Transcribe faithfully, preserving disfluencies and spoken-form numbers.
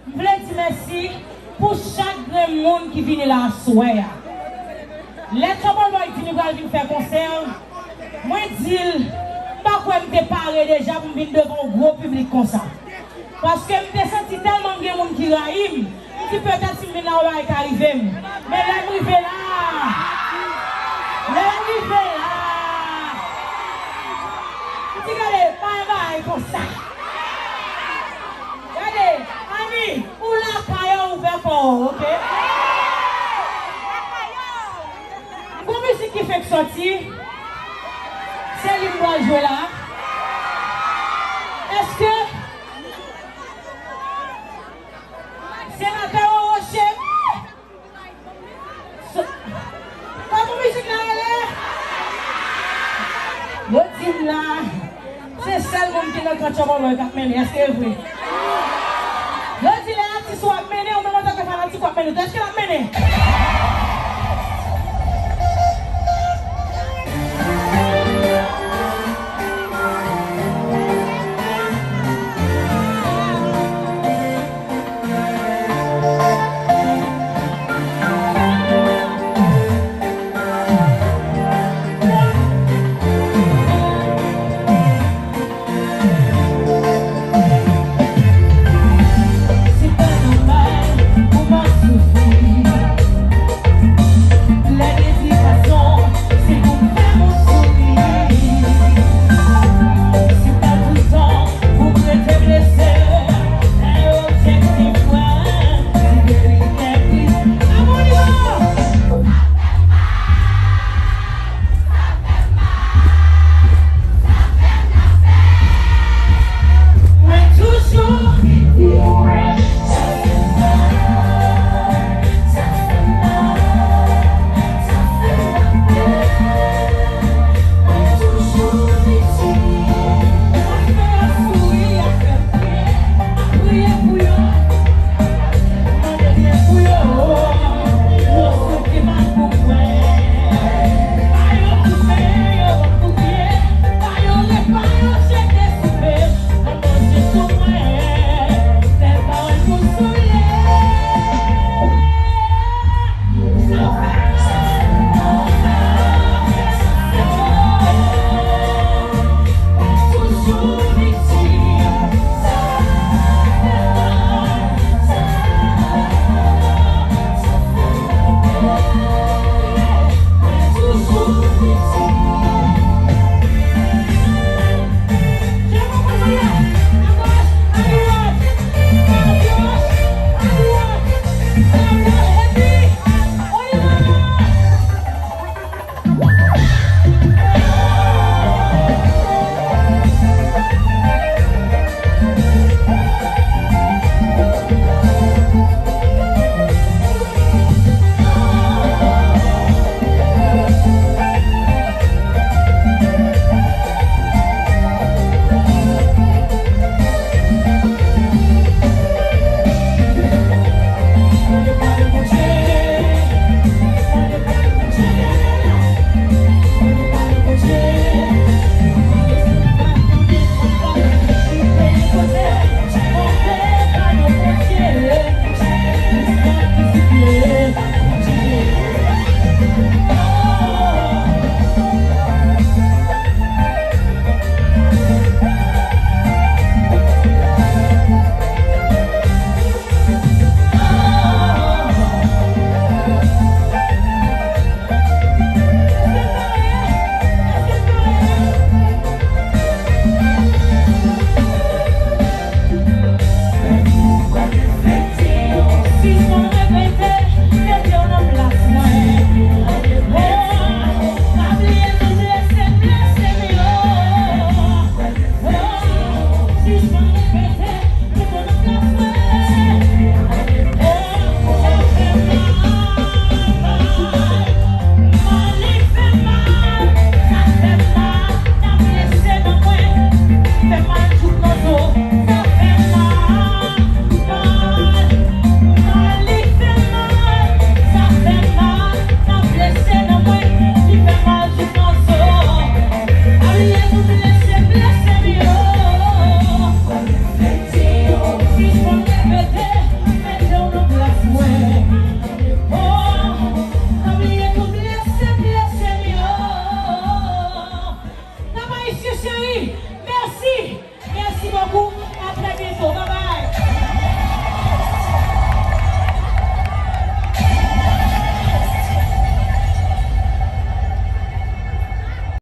M vle di mèsi pou chak grenn moun ki vini la aswè a. Lè Trouble Boy di nou pral vin fè konsè, mwen di l, m pa kwè m te pare deja pou m vin devan yon gwo piblik konsa. Paske m te santi tèlman m gen moun ki rayi m, m di petèt si m vin la yon bagay ka rive m. Men lè m rive la, lè m rive la, m di gade, pa yon bagay konsa. Gade, Ani, ou lakay ou ouvè kò w, oke? Gon mizik ki fenk sòti, se li m pral jwe la. Èske Senatè Roro Cheri? So, kòman mizik la rele? Yo di m la, se sèl moun ki nan kan Trouble Boy k ap mennen. Èske e vre? Yo di lè atis ou ap mennen, ou menm antanke fanatik w ap mennen tou. Èske l ap mennen?